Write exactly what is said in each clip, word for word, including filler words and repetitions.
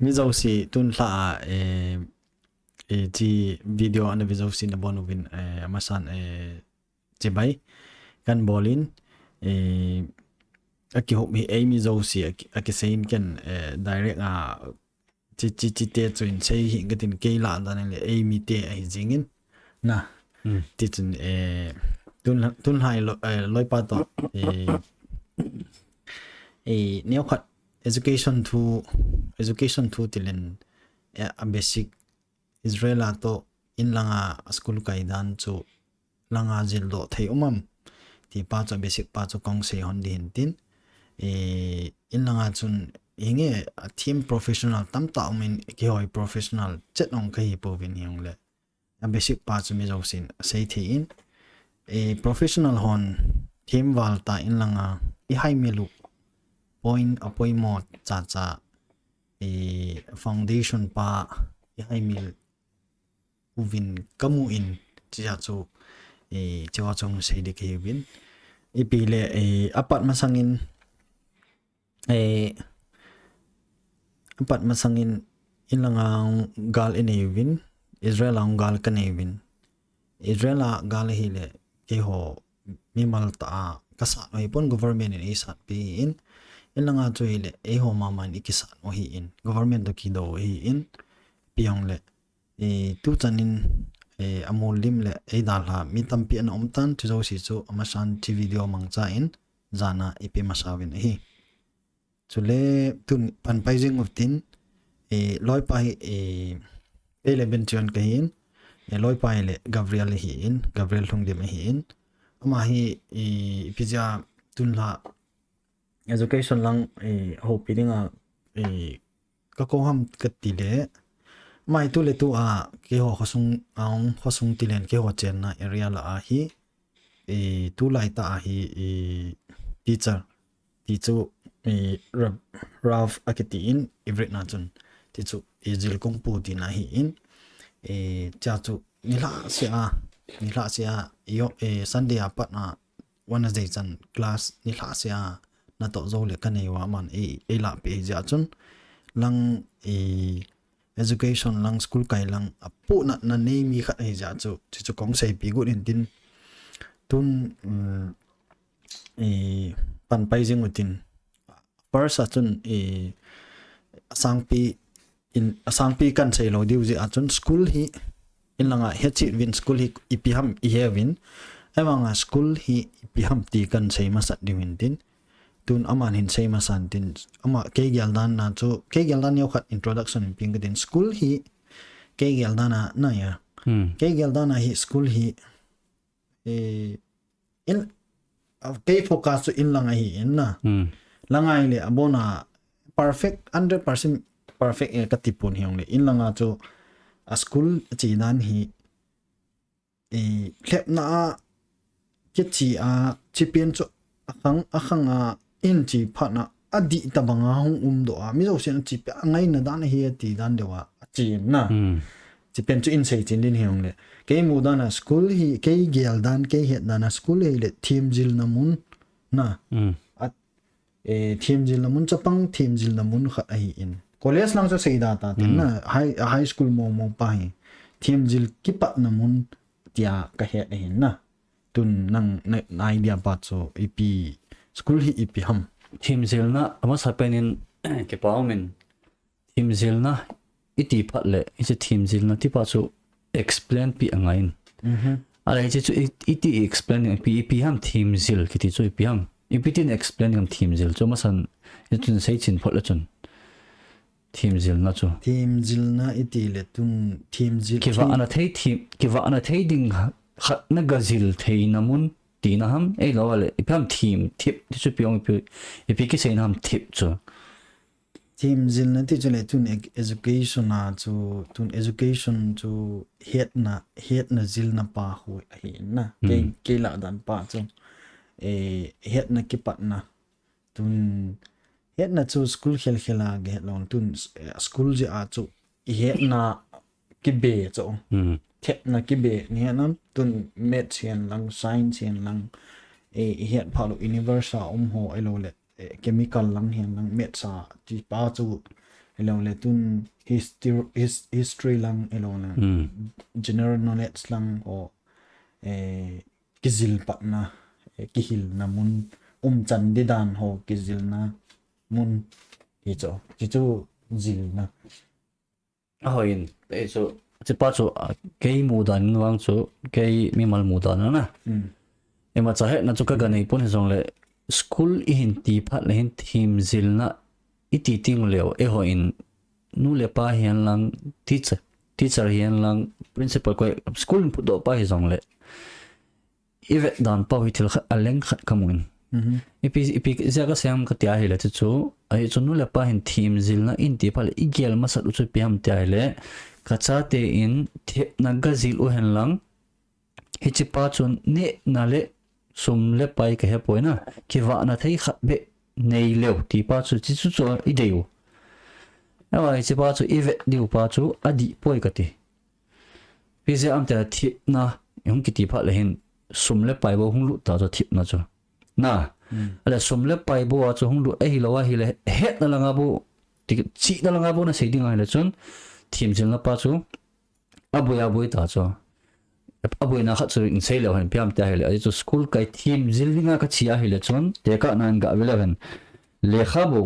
Mi jouse tun lha a, eh, eh, chi video ana ve jouse nabonchauvin, eh, amasan, eh, chibai kahin bol in, eh, akihop hi eimi jouse, aki, akisei in ken, eh, direct a, chi, chi, chite chu hin sei hih in katin kei lah dan le eimi te ahi jingin. Na. Hmm. Tichun, eh, tun, tun lhai lo, eh, loipa toh, eh, eh, neokhat education thu, education thu tilen, eh, a basic Israel a toh in langa school kai dan chu langa jildoh thei um am? Ti pa chu, basic pa chu kong sei hon ding hin tin. Eh, in langa chun hinge a thim professional tamtah um in keiho hi professional chet ong kahi pouvin hijongle. A basic pa chu mi jousen asei thei in. Eh, professional hon thim val tah in langa i haimil u point a poimo chacha, eh, foundation pa i haimil uvin kamu in chia chu, eh, chia chu sei ding kahiuvin. Ipi le, eh, apat masangin, eh, apat masangin in langa gal inei uvin, Israel a gal kanei uvin. Israel a gal ahile keiho mimal tah a kasat u ahipon, government in eisatpi ahin. In langa chu hile eiho mama in ikisat u ahin. Government toh kidou ahin. Ipi jongle, eh, tuchan in, eh, amol lim le eidalha mi tampi ana um tan, chu jouse chu amasan chi video mangcha in jana ipe masa uvin ahi. Chule tun pan pai jing utin, eh, loipa hi, eh, kei le Benchion kahin, eh, loipa hi le Gabriel ahin, Gabriel Lhungdim ahin. Ama hi, eh, ipi jeh a tun lha education lang, eh, houpi dinga, eh, kakou ham kati le. Ama hi tuletu a keiho khosung, a ong khosung tilen keiho chenna area lah a hi, eh, tulai tah a hi, eh, teacher ti chu, eh, Ra-, Rav akiti in, Ivrit na chun. Ti chu, eh, jil kong pu tina ahin. Eh, chia chu, nilhah sea, nilhah sea, io, eh, Sunday a pat a, Wednesday chan class nilhah sea natoh jou le kanei uva aman ei, eilahpeh ahi jeh chun. Lang, eh, education lang, school kai lang, apohnatna nei mi khat ahi jeh chu, chu chu kong seipi got in tin. Tun, um, eh, pan pai jing utin. First a chun, eh, asangpi in, asangpi kan sei lou diu jeh a chun school hi in langa hetchet uvin school hi ipi ham ihe uvin. Ahivanga school hi ipi ham ti kan sei masat diu hin tin. Tun aman hin sei masan tin. Ama kei gel dan na chu, kei gel dan neokhat introduction in ping katin. School hi kei gel dan a na ya. Hmm. Kei gel dan a hi school hi, eh, in, ah, kei focus chu in lang ahin na. Hmm. Lang ahile abona perfect, hundred percent perfect e kati pon hijongle. In langa chu a school chi dan hi, eh, lhepna a, kichi a, chipen chu akhang, akhang a, in chi phat na, adih tabang a hung umdoh a, mi jousen achi pen angaina dan ahi ati dan deuva, achi na. Hmm. Chipen chu in sei chen din hijongle. Kei mu dan a school hi, kei gel dan, kei het dan a school hile themjilna mun na. Hmm. A, eh, themjilna mun chapang, themjilna mun khat ahin. College lang chu seida ta tin na, high, high school mong mong pa hi. Themjil kipatna mun tia kahet ahin na. Tun nang na, na idea pa chu ipi, school hi ipi ham? Themjilna, amasapen in, kipa um in, themjilna iti phat le, hiche themjilna ti pa chu explain pi angai in. Mhm. Ahile hiche chu i, iti explain, ipi, ipi ham themjil kiti chu ipi ham? Ipi tin explain ham themjil chu, amasan, hichun seichen phot le chun. Themjilna chu. Themjilna iti le tun themjil. Kivahna thei them, kivahna thei ding khat na gajil theina mun tina ham, eilou le, ipi ham them, thip, ti chu ipi ong ipi, ipi kiseina ham thip chu. Themjilna ti chu le tun ed-, education a chu, tun education chu hetna, hetna jilna pa khu ahi na. Hmm. Kei, kei lah dan pa chu, eh, hetna kipatna. Tun hetna chu school khel khel a gahet lou. Tun, eh, school jeh a chu ihetna kibe chu. Hmm. Thepna kibe ni hetna. Tun maths hihen lang, science hihen lang, eh, ihet phat lou universe a um ho ahilou le, eh, chemical lang hihen lang, maths a ti pa chu, Ilou le tun history, his, history lang ilou le. Hmm. General knowledge lang o, eh, kijil patna, eh, kihilna mun, umchan didan ho kijilna mun, hichu, hichu jilna. Ahoiyin, eh, chu, hichepa chu, ah, kei mudan vang chu, kei mimal mudan na. Hmm. Imacha hetna chu kaga nei pon hijongle, school ihin ti phat le hin themjilna iti teng uleh, eiho in, nu le pa hihen lang, teacher, teacher hihen lang, principal koi, school in phutdoh pa hijongle, ivet dan pau hi thil khat, aleng khat kamu in. Mhm. Ipi, ipi jeh a kasei ham kati ahile chu chu, ahi chu nu le pa hin themjilna in ti phat le igel masat u chu ipi ham ti ahile, kachate in themna gajil u hen lang, hichepa chu nehna le sum le pai kahe poi na, kivahna thei khat beh nei leu tipa chu, hichu chu idei u. Ahi, hichepa chu ivet diu pa chu adih poi kati. Ipi jeh ham ti ahile themna, hung kiti phat le hin, sum le pai bou hung lut ta chu themna chu. Na, hmm, ahile sum le pai bou a chu hung lut ahilou ahile, hetna langa bou, ti, chihna langa bou nasei ding ahile chun, themjilna pa chu, aboi aboi ta chu. Aboina khat chu in sei leu hen ipi ham ti ahile, ahi chu school kai themjil dinga kache ahile chun, tekahna in gave leu hen. Lekha bou,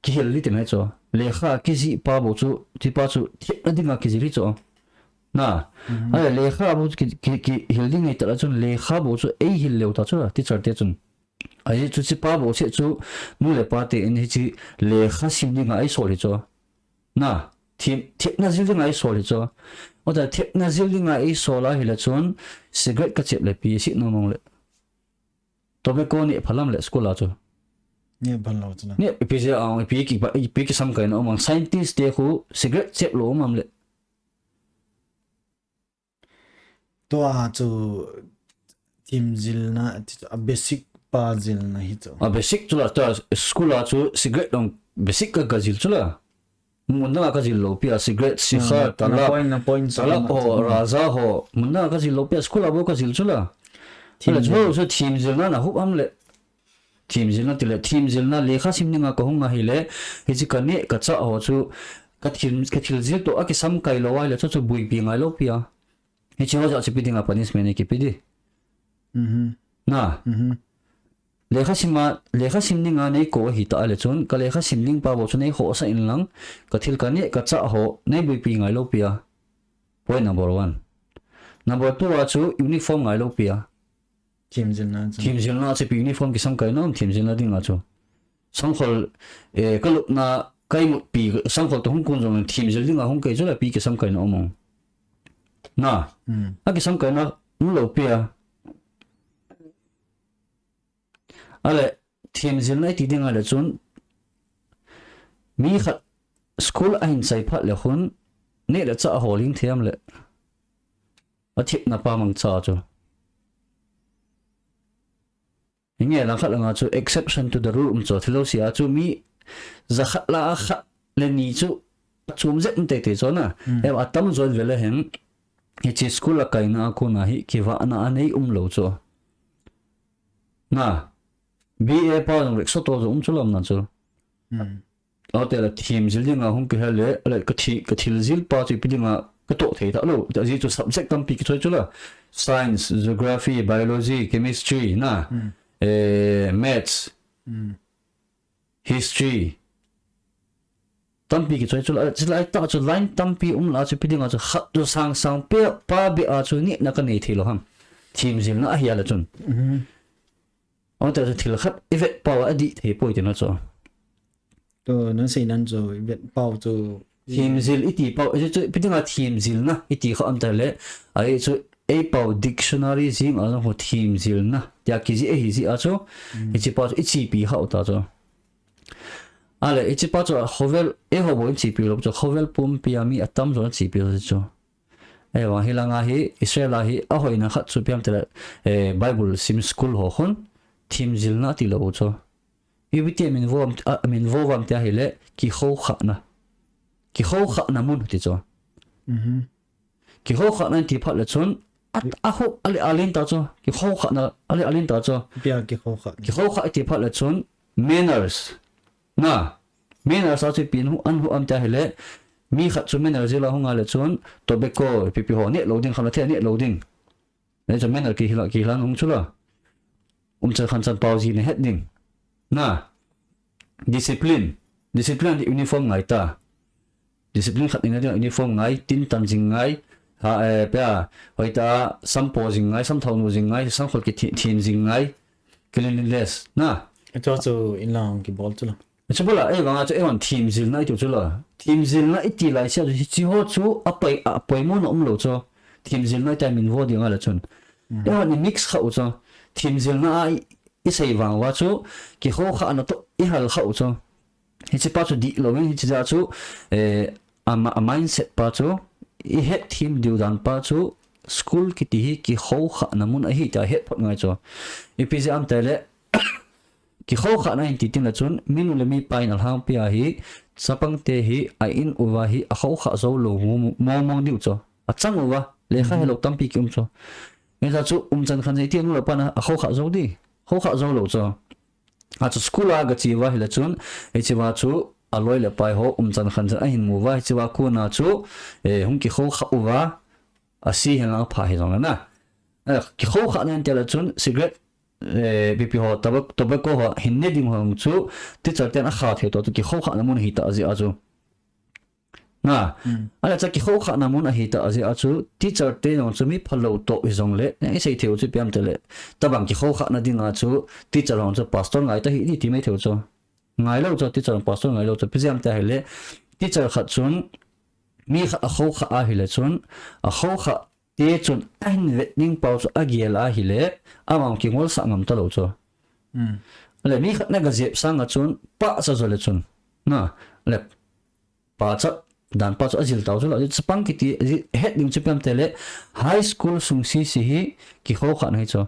kihil ding ti mai chu. Lekha kijih pa bou chu, tipa chu, themna dinga kijil hi chu. Na, mhm, ahile lekha bou ki, ki, kihil ding ngai tah le chun, lekha bou chu eihil leu ta chu, teacher te chun. Ahi chu hichepa bou cheh chu, nu le pa te in hiche lekha sim dinga eisol hi chu. Na, them, themna jil dinga eisol hi chu. Ota themna jil dinga eisol ahile chun, cigarette kachep le ipi sih nom mong le. Tobacco neh pha lam le school a chu. Neh pha lou chu na. Neh, ipi jeh a, ipi ki, ipi kisam kaina um ham, scientist te khu cigarette chep lou um ham le. Tua chu themjilna, a basic pa jilna hi chu. A basic chu la, tua school a chu cigarette dong basic ka, kajil chu la. Mun dang a kajil lou pi a cigarette, hmm, sikhar, na talab, point, na point sa talab ma ho, chu, hmm, raja ho, mun dang a kajil lou pi a school a bou kajil chu la. Themjil. Ahile chu, chu themjilna na hup ham le. Themjilna tile, themjilna lekha sim dinga kahung ahile, hiche kaneh kachah ho chu, kathil, kathil jil toh akisam kai lou ahile, chu chu buipi ngai lou pi a. Hiche ho jeh chu ipi dinga punishment ikipe di. Mhm. Na. Mhm. Lekha sima, lekha sim dinga neikou ahi tah le chun, kalekha sim ding pa bou chu neikhohsah in lang, kathil kaneh kachah ho, neibuipi ngai lou pi a. Point number one. Number two a chu uniform ngai lou pi a. Themjilna chu. Themjilna chu ipi uniform kisam kai nom, themjilna dinga chu. Sangkhol, eh, kalupna, kaimut pi, sangkhol toh hung kon jong themjil dinga hung kai chu la ipi kisam kaina um mong. Na. Hmm. Akisam kaina um lou pi a. Ahile, themjilna iti ding ahile chun, mi khat school ahin chai phat le khun, neh le chah ho ling thei ham le. Athemna pa mangcha chu. Hinge langkhat langa chu exception to the rule um chu, thil jouse a chu mi jakhat lah a khat le ni chu achom jep um teitei chu na. Hmm. Em atamjo in vele hen, hiche school a kaina a kona hi kivahna anei um lou chu. Na, B A pa jong rickshaw toh jong um chu lam na chu. Hmm. Ahile themjil dinga hung kihel le, ahile kathi, kathil jil pa chu ipi dinga katoh thei talou. Ajeh chu subject tampi kichoi chu la. Science, geography, biology, chemistry, na. Hmm. Eh, maths. Hmm. History. Tampi kichoi chu la, chulai tah chu line tampi um la chu ipi dinga chu khat chu sang sang pe, pa beh a chu nehna kanei thei lou ham. Themjilna ahi a le chun. Mhm. Ahung tah chu thil khat ivet pau a adih thei poi tina chu. Tua nasei nan chu ivet pau chu. Themjil iti pau, ahi chu ipi dinga themjilna iti kha um tah le, ahi chu ei pau dictionary jing a jong ho themjilna tia kijih ahi jeh a chu, hmm, hiche pa chu ichepi kha u ta chu. Ahile, hiche pa chu khovel, eiho bou ichepi lou chu, khovel pumpi a mi atamjo in achepi lou chu. Ahivang hilanga hi, Israel a hi, ahoina khat chu ipi ham tile, eh, Bible sim school ho khun, themjilna ati lou chu. Ipi ti a min vo, a, min vo vam ti ahile, kikhokhahna. Kikhokhahna mun ti chu. Mhm. Kikhokhahna in ti phat le chun, a, a kho, ale, alen ta chu. Kikhokhahna, ale, alen ta chu. Ipi a kikhokhah. Kikhokhah iti phat le chun, manners. Na. Manners a chu ipi hung, ahin hung ham tia ahile, mi khat chu manners jil a hung a le chun, tobacco, ipi ipi ho, neh lou ding, khamna thei neh lou ding. Hichu manners kihil a, kihil a hung chu la. Umchan khanchan pao ji na het ding. Na. Discipline. Discipline hi uniform ngai ta. Discipline khat nei na ding uniform ngai, tin tan jing ngai. Ha, eh, pia, hoitah a, sam po jing ngai, sam thao nu jing ngai, sam khol kithim jing ngai. Cleanliness. Na. Hichu chu in lang kibol chu la. Hichu bol a, eh, vang a chu, eh, vang thim jilna iti chu la. Thim jilna iti lai sia chu, hichi ho chu, a poi, a poimo na um lou chu. Thim jilna tia min vo ding a le chun. Mm. Eh, vang i mix kha u chu. Thim jilna a i, i sei vang uva chu, kihou khah na toh, i hal kha u chu. Hichi pa chu dih lou in, hichi a chu, eh, a ma-, a mindset pa chu, i het thim diu dan pa chu, school kiti hi kihou khah na mun ahi tia het phot ngai chu. Ipi jeh ham tia le, kihou khah na in ti tin le chun, minu le mipa in a lhangpi a hi, chapang te hi, a in uva hi, a hou khah jou lou mong mong diu chu. A chang uva, lekha he lou tampi ki um chu. Hijeh a chu, umchan khanchan iti nu le pa na, a hou khah jou di. Hou khah jou lou chu. A chu school a ga che uva hi le chun, hichi uva chu, a loi le pai ho, umchan khanchan a hin mu uva, hichi uva kona chu, eh, hung kihou khah uva, a si hin lang pha hi jong le na. Eh, kihou khah na in tia le chun, cigarette, eh, ipi ipi ho, tobacco, tobacco ho, hin ne ding ho chu, teacher ten a kha thei toh, chu kihou khah na mun hi ta jeh a chu. Na, mm. A le cha kihou khah na mun ahi ta jeh a chu, teacher te jong chu mi phalou toh hi jong le, eh, i sei thei u chu ipi ham tia le, tabang kihou khah na ding a chu, teacher jong chu pastor ngai ta hi di ti mai thei u chu. Ngai lou chu, teacher pastor ngai lou chu, ipi jeh ham tia ahile, teacher khat chun, mi khat a hou khah a hi le chun, a hou khah te chun a hin vet ding pau chu a gel a hi le, a vang kingol sah ngam ta lou chu. Mm. A le mi khat na ga jep sang a chun, pah cha jo le chun. Na, a le pa cha, dan pa chu a jil tau chu la, chapang kiti, het ding chu ipi ham tia le, high school sung sisi hi, kihou khah na hi chu.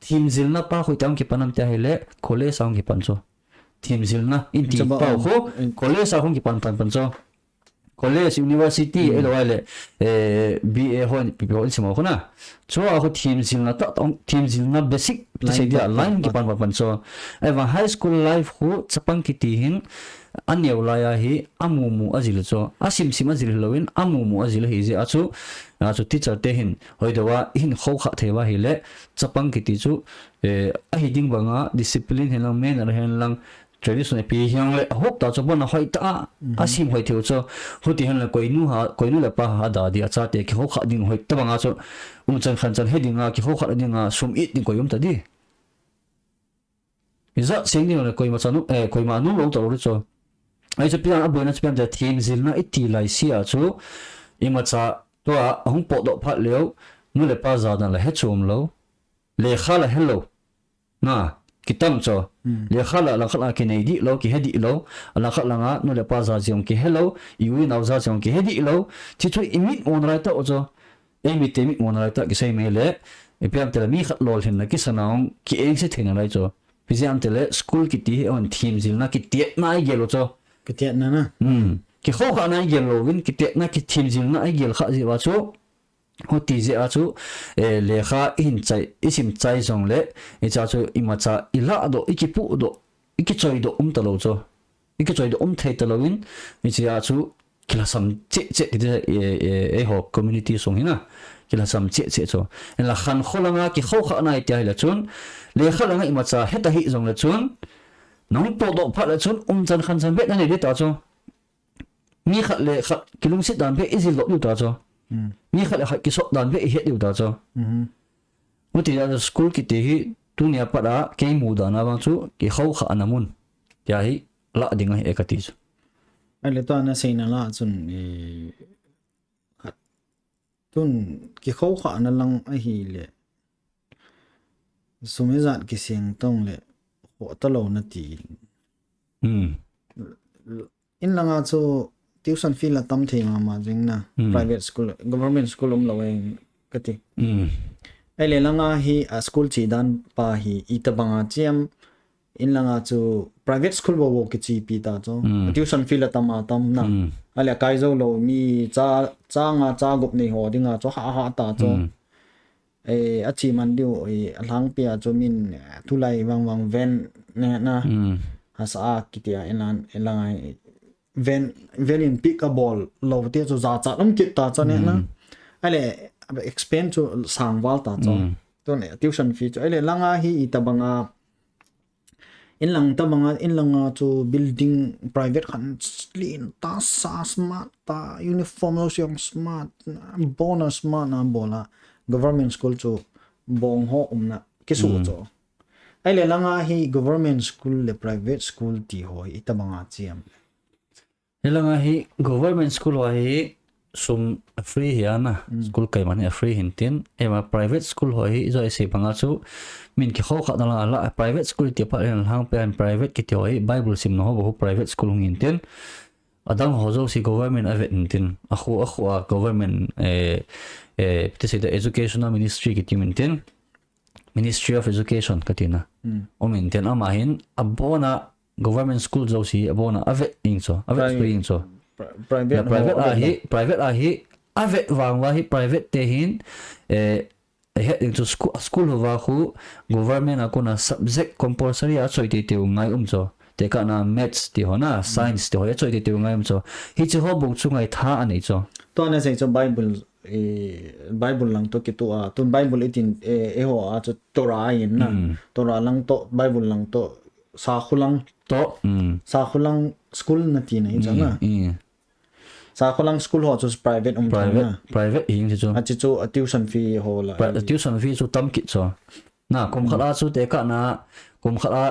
Thim jilna pa khu tia hung kipan ham tia ahile, college a hung kipan chu. Thim jilna, in ti pau khu, college a hung kipan pan pan chu. College, university, mm, ahilou le, eh, B A ho, ipi ipi ho in sim u khu na. Chu a khu thim jilna ta, ta, thim jilna basic, ti sei dia, line kipan pan pan chu. Ahivang high school life khu, chapang kiti hin, a neo lai a hi, a mu mu a jil chu. A sim sim a jil lou in, a mu mu a jil hi jeh a chu. A chu teacher te hin, hoi deuva, hin hou khah thei uva hi le, chapang kiti chu, eh, a hi ding banga, discipline hin lang, manner hin lang, tradition ipi hijongle, a hop ta chu bon a hoi ta a, a sim hoi thei u chu. Huti hin le koinu ha, koinu le pa ha da di a chate kihou khah ding hoi ta banga chu. Umchan khanchan he ding a, kihou khah ding a, sum it ding koi um ta di. Ijat seng ding le koima cha nu, eh, koima nu lou ta lou di chu. Ahi chu ipi ham a boina chu ipi ham tia thim jilna iti lai sia chu. Imacha tua hung potdoh phat leu, nu le pa jadan la he chom lou. Lekha la he lou. Na, kitam chu. Hmm. Lekha la langkhat a kinei dih lou, kihe dih lou. Langkhat langa nu le pa ja jong kihe lou, i u i nao ja jong kihe dih lou. Chi chu i mit mo nalai tau chu. Ei mit te mit mo nalai tah kisei mai le. Ipi ham tia le mi khat lolhinna kisa na ong ki engse thei nalai chu. Ipi jeh ham tia le school kiti hi on thim jilna kitetna i gel u chu. Kitetna na. Hmm. Kihou khah na i gel louvin kitetna kithim jilna i gel khah jeh uva chu. Huti jeh a chu, eh, lekha i hin chai, i sim chai jong le, i cha chu imacha, i lahdoh, i kipuhdoh, i kichoidoh um ta lou chu. I kichoidoh um thei ta lou in, i chia chu kilhasam cheh cheh ti te, eh, eh, eiho community sung hi na. Kilhasam cheh cheh chu. Hinla khankho langa kihou khah na i tia hi le chun, lekha langa imacha he ta hi jong le chun, nahung potdoh phat le chun, umchan khanchan beh na nei di ta chu. Mi khat le khat kilungset dan beh i jil doh diu ta chu. Hmm. Mi khat le khat kisop dan beh i het diu ta chu. Hmm. Huti a school kiti hi tunia pat a kei mu dan a vang chu kihou khah na mun. Tia hi lah ding ahi e kati chu. Ahile tua na seina lah chun, eh, khat tun kihou khah na lang ahile. Sum ijat kiseng tong le, khoh ta lou na ti. Hmm. In langa chu tuition fee la tam thei mama jing na. Hmm. Private school, government school um lou e kati. Hmm. Ahile langa hi a school che dan pa hi i tabanga chiam in langa chu private school bo bo kichepi ta chu. Hmm. Tuition fee la tam a tam na. Hmm. Ahile kai jou lou mi cha, cha nga cha gup nei ho dinga chu ha ha ta chu. Hmm. Eh, a chi man diu, eh, a lhangpi a chu min, eh, tulai vang vang ven ne na. Hmm. Hasa a kiti a, in lang, in lang a, eh, ven, ven in pick a bol lou te chu jachat um kit ta chu ne na. Mm. Ahile, expense chu sang val ta chu. Mm. Tun tuition fee chu. Ahile langa hi itobanga, inlang tobanga, inlanga chu building private khat len ta, sa smart ta, uniform jong smart, bonus smart na bol a, government school chu bong ho umna kisu Mm. chu. Ahile langa hi government school le private school ti ho hi itobanga chi em? Hilanga hi government school ho hi sum free hi ana, Mm. school kai man hi free hin tin, ema private school ho hi ijo isei banga chu min kikhou khat na la ala, private school ti phat hin lang pen private kiti ho hi Bible simna ho bou private school hung hin tin, adang ho jouse government a vet hin tin, akhu, akhu a government, eh, eh, ti sei da educational ministry kiti min tin, Ministry of Education kati na. Mm. Um in tin ama hin abona government school jouse abona a vet ing chu, a vet Pri-, free ing chu. pri-, private Ya, private ho a hi, vet private a hi, a vet vang va hi private te hin, eh, he ing chu school, school ho va khu government a kona subject compulsory a choi teitei u ngai um chu. Tekah na maths ti ho na, Mm. science ti ho a choi teitei u ngai um chu. Hiche ho bou chu ngaitha anei chu. Tua na sei chu Bible, eh, Bible lang to kitu a, tun Bible itin, eh, eiho a chu Torah ahin na. Mm. Torah lang to, Bible lang to, sakhu lang. To, mm. Sakhu lang school na ti na hi chu Mm, na. mm. Sakhu lang school ho chu private um Private, na. private hing chu chu. A chi chu a tuition fee ho la. Pri-, tuition fee chu tam kit chu. Na, kum khat Mm. a chu tekah na, kum khat a,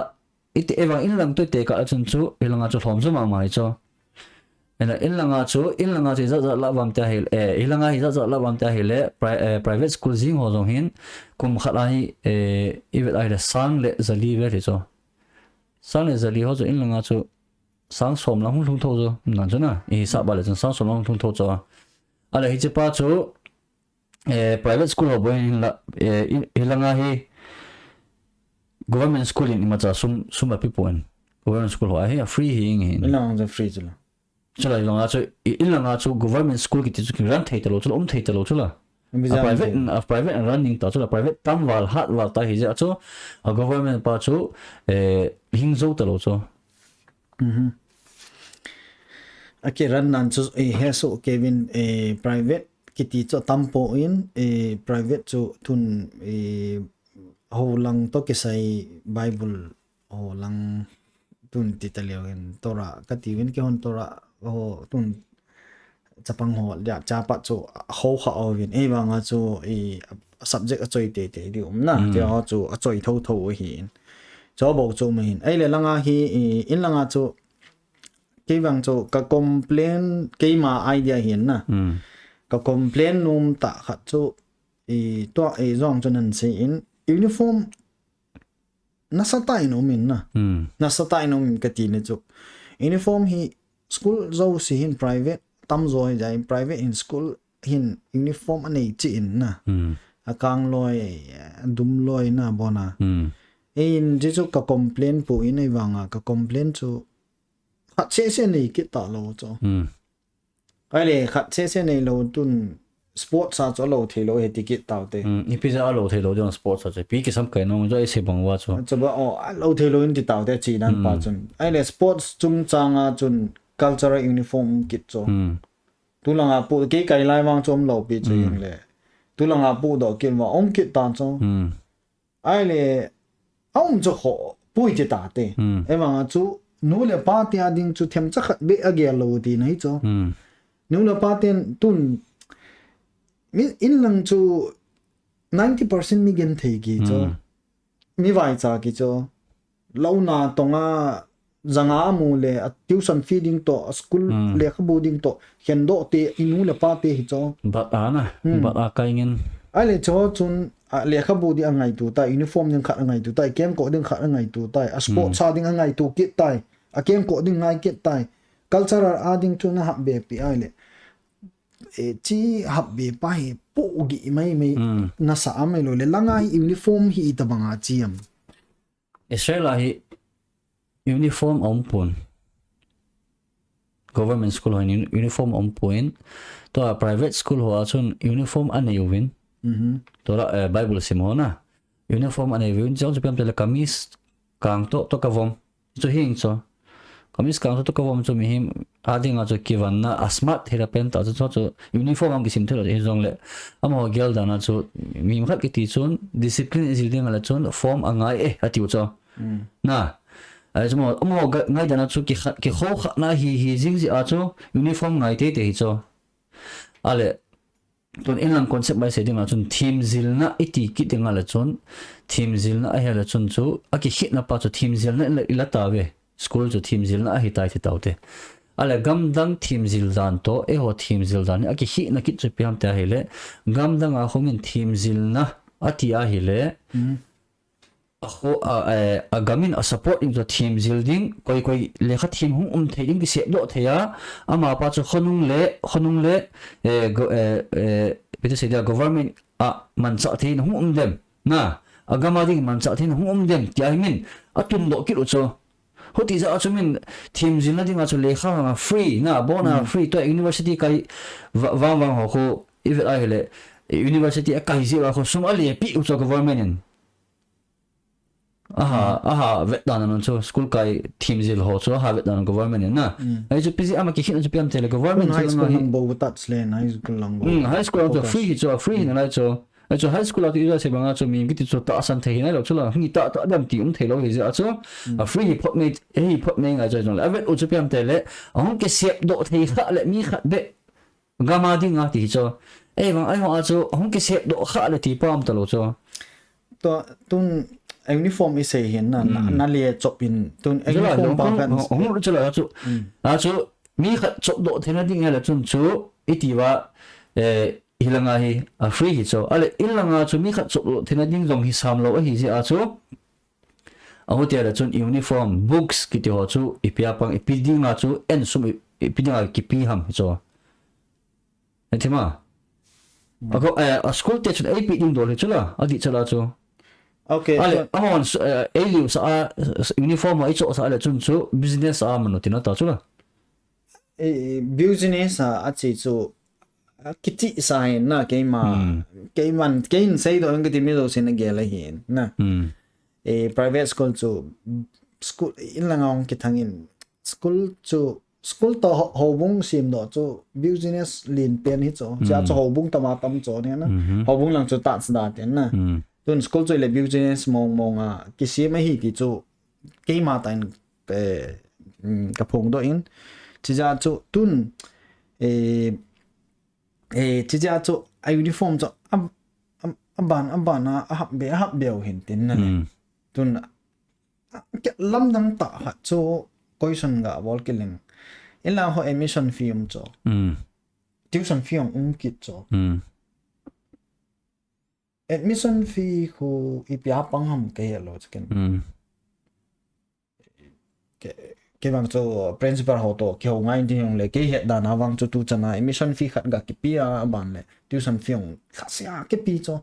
iti evang inlang to tekah a chun chu, ilanga chu lhom chu mama hi chu. Ena inlanga chu, inlanga chu ijat jat la vam te ahile, eh, ilanga hi ijat jat la vam te ahile, pri-, eh, private school jing ho jong hin, kum khat a hi, eh, ivet ahile sang le jali vel hi chu. Sang le jali ho chu inlanga chu, sang som lang hung lhung tho chu, nan chu na, ihisap ba le chun sang som lang hung lhung tho chu. Ahile hiche pa chu, eh, private school ho bou hin la, eh, i-, hilanga hi government school in imacha sum, sum ape pon. Government school ho a hi a free hi ing hin. Inlang chu free chu la. Chula ilanga chu, i-, ilanga chu government school kiti chu ki run thei talou chu la, um thei talou chu la. Ami A jam private, thei. a private run ning ta chu la, private tam val, hat val ta hi jeh a chu, a government pa chu, eh, hing jou talou chu. Mhm. A ki run nan chu, eh, he su Kevin, eh, private kiti chu tam pon, eh, private chu tun, eh, ho lang to kisai Bible ho lang tun ti ta leu in Torah kati uvin kihon Torah ho tun chapang ho lia cha pa chu ho kha uvin ei vanga chu i subject a choi teitei di um na Mm. ti ho chu a choi tho tho u hin. Cho bou chu ma hin. Ei le langa hi i, inlanga chu kei vang chu ka complain keima idea hin na. Mm. Ka complain nom tah khat chu i tua i jong chu nan sei in uniform nasatah in um in na. Hmm. Nasatah in um in kati na chu. Uniform hi school jouse hin private tamjo hi jeh in private in school hin uniform anei cheh in na. Hmm. A kang loi, a dum loi na bona. Hmm. Ei in chu chu ka complain pon ei vanga ka complain chu khat seh seh nei kit talou chu. Hmm. Ahile khat seh seh neilou tun sports a chu alou theilou he ti kit tau te. Hmm, ipi jeh a alou theilou ding sports a chu. Pi kisam kai nom jo isei bang uva chu. Chu ba, oh, alou theilou in ti tau te chi dan pa Hmm. chun. Ahile sports chungchang a chun cultural uniform kit chu. Hmm. Tulanga pu kei kai lai vang chu umlou pi chu Hmm. jong le. Tulanga pu doh kit vang um kit tan chu. Hmm. Ahile, a um chu kho, pui ti ta te. Hmm. Ei vanga chu, nu le pa te a ding chu themcha khat beh a gel lou ti na hi chu. Hmm. Nu le pa ten tun, mi, inlang chu ninety percent mi genthei ki chu. Hmm. Mi vaicha ki chu. Louna tonga janga amu le, a tuition fee ding toh, a school Hmm. lekhabu ding toh, khendoh te, i nu le pa te hi chu. Bat a na, Hmm. bat a kai ngin. Ahile chu chun, a lekhabu ding angaitu tai, uniform ding khat angaitu tai, kengkoh ding khat angaitu tai, a sports Hmm. a ding angaitu kit tai, a kengkoh ding ngai kit tai, cultural a ding chu na hap be pi ahile. E, chi hap be pa hi pu gi mai mai Hmm. nasa a mai lou le, langa hi uniform hi itobanga chi am. Israel a hi uniform a um pon. Government school ho in uniform a um pon. Tua private school ho a chun uniform anei uvin. Mhm. Tua la, eh, Bible sim ho na. Uniform anei uvin. Chong chu piam te le kamis kang toh, toh kavom. Chu hing chu. Kamis kang chu tu kavom chu mihem a dinga chu kivanna a smart thei la pen ta chu, chu, chu uniform ang kisim thei lo hi jongle. Amaho gel dan a chu mihem khat kiti chun discipline i jil ding a le chun form a ngai e a tiu chu. Na. A chu amaho, amaho ga-, ngai dan a chu ki kha-, ki kho kha na hi, hi jing ji a chu uniform ngai te te hi chu. A le, tun inlang concept mai se ding a chun themjilna i ti kit ding a le chun, themjilna a hi a le chun chu, a kikhitna pa chu themjilna i la, i la ta ve. School chu themjilna a hi tai ti tau te. A le gamdang themjil dan to, eiho themjil dan hi a kikhitna kit chu ipi ham ti a hi le, gamdang a khum in themjilna a ti a hi le, a kho, a, eh, a gam in a support ding chu themjil ding, koi koi lekha them hung um thei ding kisep doh thei a, ama pa chu khonung le, khonung le, eh, go-, eh, eh, ipi ti sei dia, government a manchah thei na hung um dem. Na, a gam a ding manchah thei na hung um dem, ti a hi min, a tun doh kit u chu. Huti jeh a chu min themjilna ding a chu lekha a free, na, bon a free, to university kai va-, vang vang ho khu, i vet a hi le, university a kai jeh a khu sum a le pi u chu government in. Aha, aha, vet dan a nun chu, school kai themjil ho chu, aha, vet dan government in na. Ai chu P G ama kikhit na chu piam te le government High chu school lang hi. Lang bo tat le, high school lang bo. Hmm, high school lang chu Focus. Free hi chu, free hi na lai chu. Ai chu high school a tu ija se banga chu mi kiti chu tahsan thei hi nai lo chu la, hi ta ta dam ti um thei lo hi jeh a chu. A free hi phot mei, hi phot mei ngai chu jong le. A vet u chu piam te le, a hung kisep doh thei kha le mi khat be. Gam a ding a ti hi chu. Ei vang, ei vang a chu, hung kisep doh kha le ti pam ta lo chu. To, tun uniform i sei hin na, na, na le chop in, tun Chu la, uniform hung, pa hung, kan hung, hung chu la chu. A chu, mi khat chop doh thei na ding a le chun chu, i ti va, eh, hi langa hi, a free hi chu. A le, in langa chu mi khat chop doh thei na ding jong hi sam lo a hi jeh a chu. A hu ti a le chun uniform, books kiti ho chu, i pia pang, i pi ding a chu, en sum i, i pi ding a kipi ham hi chu. Hethima. A ko, eh, a school te chun ei pi ding dol hi chu la, a di chu la chu. Okay, a le, so amahon, eh, ei liu sa a, uniform a i cho sa a le chun chu, business a manu tina ta chu la. Eh, business a, a chi chu, a kiti sa hin na, keima, keiman, kein sei do, kiti mi do sin a gel a hin na. Eh, private school chu, school, in langa hung kithang in, school chu, school to ho-, houbung sim doh chu, business lin pen hi chu, chia chu houbung tama tam chu ni na. Houbung lang chu ta chu da ten na. Tun school chu le business mong mong a, kisim a hi ti chu, keima ta in, eh, mm, ka phong doh in. Chi jeh a chu, tun, eh, Eh, chi jeh a chu a uniform chu a, a, a ban, a ban a, a hap be, a hap be u hin tin na le. Tun, a, ke lamdang ta khat chu question ga bol kileng. Ila ho admission fee um chu. Tuition fee um kit chu. Admission fee khu i pia pang ham ke lo chu ken. Ke, ke vang chu principal ho to, ke ho ngai ding le, ke het dan a vang chu tu chan a, admission fee khat ga kipi a, a ban le, tuition fee hung kha sia kipi chu.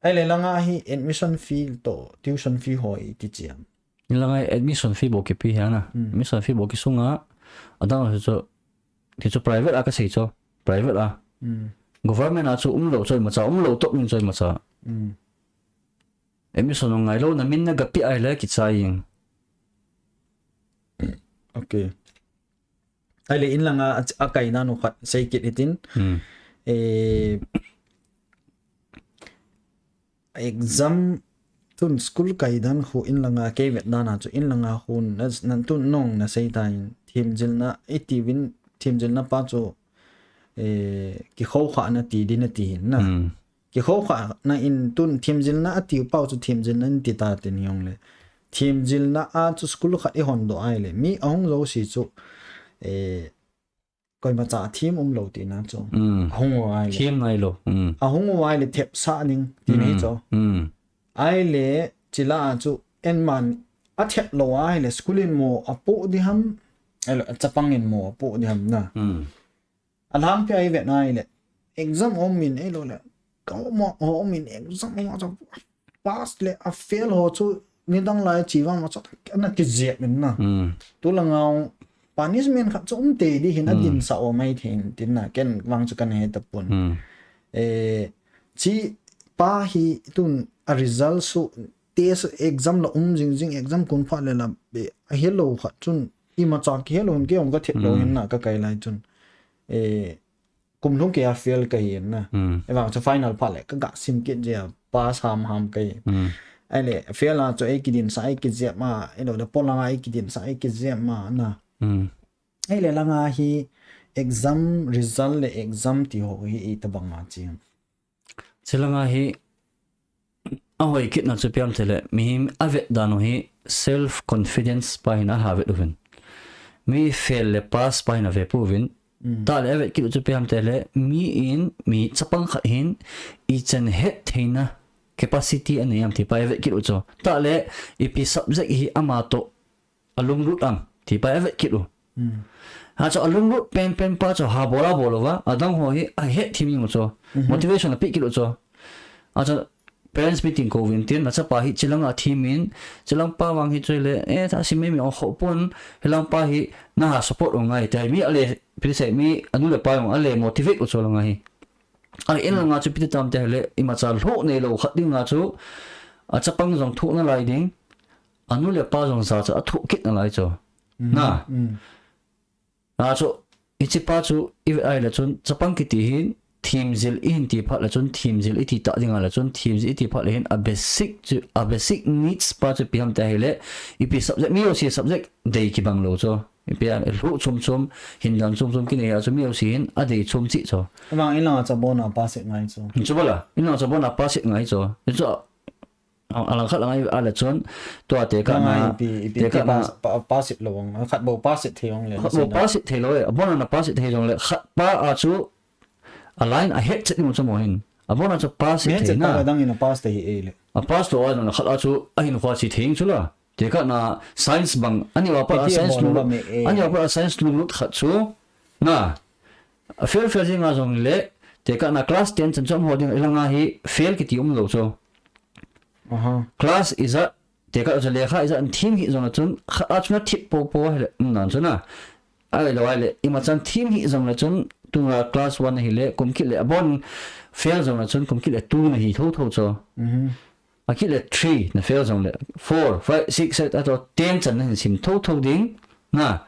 Ai le langa hi admission fee to, tuition fee ho i ti chiam. Langa admission fee bo kipi hi na. Admission fee bo kisung a, a dang chu, ti chu private a ka sei chu, private a. Government a chu um lo chu, ma cha um lo to min chu, ma cha. Admission ngai lo na min na gapi ai le kichai ing. Okay. Ai le in langa a, a kai na nu khat sei kit itin. Eh, exam tun school kai dan khu in langa kei vet dan a chu in langa khu na, nan tun nong na sei ta in themjilna i ti vin themjilna pa chu, eh, ki kho kha na ti din a ti hin na. Ki kho kha na in tun themjilna a ti u pau chu themjilna in ti ta tin yong le. Themjilna a chu school khat i hon doh ai le. Mi ahung jo si chu, eh, koima cha them um lo ti na chu. Ahung u ai le. Them ngai lo. Ahung u ai le thep sa ning ti na hi chu. Ai le chi la a chu en man a thep lo ai le school in mo a po di ham. Ai le chapang in mo a po di ham na. A lang pia i vet nai le. Exam om min ei lo le. Ka om, om min exam om a pass le a fail ho chu nidang lai chi vang ma chu na ki jep min na. Tu la ngau punishment khat chu um te di hin a din sa o mai thei tin na ken vang chu kan he ta pun. Eh, chi pa hi tun a result su test exam la um jing jing, exam kon phat le la, eh, ahelou khat chun, imacha kihelou hin kei jong ka thet lou hin na, ka kai lai chun. Eh, kum lhung kei a fail ka hi na. Evang chu final phat le ka ga sim kit jia, pass ham ham ka hi. Ahile fail a chu ei kidin sa, ei kijep ma, ahilou le polang a ei kidin sa, ei kijep ma na. Ahile langa hi exam result le exam ti ho hi itobang a chi. Chilanga hi ahoi kitna chu ipi ham tile, mihem avet dan u hi self confidence pa hin ahavet uvin. Mi fail le pass pa hin ave pouvin. Tah le avet kit u chu ipi ham tile, mi in, mi chapang khat hin ichan het theina capacity anei am ti pa avet kit u chu. Tah le ipi subject hi ama toh alunglut am ti pa avet kit u. Achu alunglut penpen pa chu ha bol a bol uva, adang ho hi ahet thim jing u chu. Motivation ape kit u chu. Achu parents meeting kouvin tin, nachapa hi chilang a thim in, chilang pa vang hi chu le, eh, tha sim mai mi ong kho pon, hilang pa hi naha support u ngai, ti mi ale, ipi sei mi, anu le apa jong ale motivate u chu langa hi. Ahile in langa chu ipi ti tam tile, imacha lhuh neilou khat dinga chu, achapang jong thoh nalai ding, anu le apa jong jacha athoh kit nalai chu. Na. Achu, hiche pa chu, ivet ahile chun, chapang kiti hin, themjil ihin ti phat le chun, themjil iti ta dinga le chun, themjil iti phat le hin, a basic chu, a basic needs pa chu ipi ham ti ahile, ipi subject, mi jouse subject dei kibang lou chu. Ipi a, lhuh chom chom, hindan chom chom kinei a chu, mi jouse hin, adei chom cheh chu. Amang in langa chu abona pass it ngai chu. Chu bala, in langa chu abona pass it ngai chu. Chu a, alangkhat langa ale chun, tua tekahna, ipi, ipi, tekahna, pass, pa, pass it lou ang, khat bou pass it thei ong le, khat bou pass it thei lou e, abona na pass it thei jong le, khat pa a chu, a line ahet chet ding u chu mo hin. Abona chu pass it thei na. Adang in a pass thei hi e le. A pass lou a jong le khat a chu, ahin khua chi thei chu la. Tekahna science bang, ani wa pa a science lunglut, ani wa pa a science lunglut khat chu, na. A fail fail jing a jong le, tekahna class ten chan chu amaho ding, ilanga hi fail kiti umlou chu. Class ijat, tekah chu lekha ijat in thim hih jong le chun, khat a chun athip popo hile, um nan chu na. Ahilou ahile, imachan thim hih jong le chun, tunga class one ahile, kum kit le, abon fail jong le chun, kum kit le two nahi thotho chu. Akit le three na fail jong le, four, five, six, seven, ato ten chan nahin sim thotho ding. Na,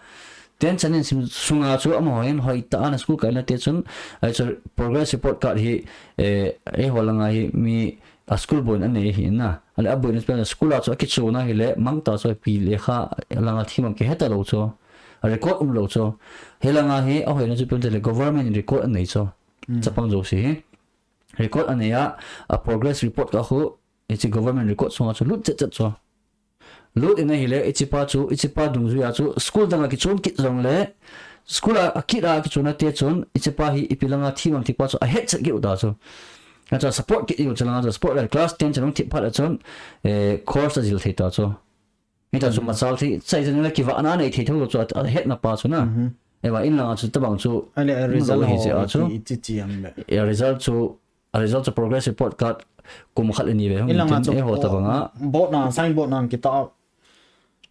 ten chan nahin sim sunga chu amaho hin hoitah a na school kaina te chun, ahi chu progress report card hi, eh, eiho langa hi mi a school boina anei ahi na. Ahile aboina chu school a chu akichon ahile, mangta chu ipi lekha langa thim am kihe talou chu. A record umlou chu. Hilanga hi ahoina chu ipi ham tile government in record anei chu. Chapang jouse hi. Record anei a, a progress report kha khu, hiche government record sunga chu lut chet chet chu. Lut in ahile, hiche pa chu, hiche pa dungjui a chu, school dang a kichon kit jong le, school a, akit a kichon a te chun, hiche pa hi ipi langa thim am ti pa chu, ahet chet kit u ta chu. Achu support kit u chu langa chu, support le class ten chan hung thip phat le chun, eh, course ajil thei ta chu. Hita chu machal thei, chai chan le kivahna nei thei thou chu, a, ahetna pa chu na. Ewa, in langa chu tabang chu, ahile, a result hi ho, che a chu. Ichi chi am le. A result chu, a result chu progress report card kum khat le ni ve hung in langa tin chu eiho tabang a. Board na, sign board na kitah.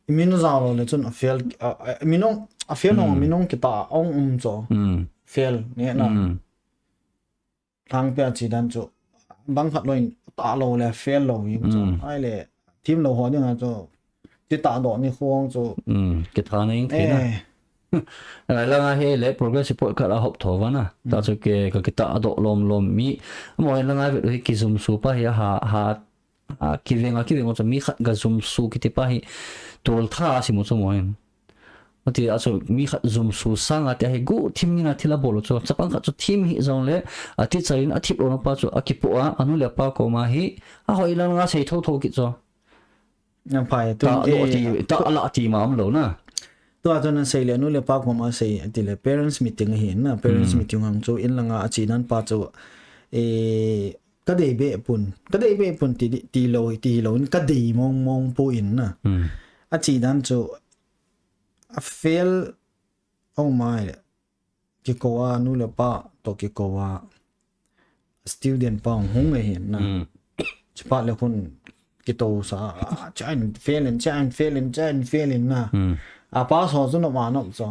Imin jao lou le chun a fail, a, a, imin ong, a fail ong, imin ong kitah, ong um chu. Fail, nge na. Thangpi a chi dan chu, bang khat lou in, tah lou le, fail lou in chu. Ahile, thim lou ho dinga chu, chi tah doh ni khong chu. Kitha na in thei na. Ahile langa hi le, progress report card ahop tho va na. Ta chu ke, ka kitah doh lom lom mi. Amaho langa vet u hi kijumsu pa hi a ha, ha, a, kiveng a, kiveng u chu mi khat ga jumsu kiti pa hi, tol tha a sim u chu mo hin. Ati a chu mi khat jumsu sanga ti a hi guhthim nina thil abol u chu. Chapang khat chu thim hih jong le, a teacher in athip louna pa chu akipoh a, anu le apa koma hi, ahoi langa sei thotho kit chu. Tah doh ti, tah lah ti ma umlou na. Tua chu nasei le, anu le apa koma sei, ati le, parents meeting ahi na, parents meeting hang chu, in langa achi dan pa chu, eh, kadei be pun, kadei be pun ti, ti lou, ti lou, kadei mong mong poi na. Achi dan chu, a fail, oh my, kikou a, nu le pa toh kikou a, student pa hung ahi na. Chuphat le khun kitoh sa, a, chan fail in, chan fail in, chan fail in na. A pass ho chu nop a nop chu.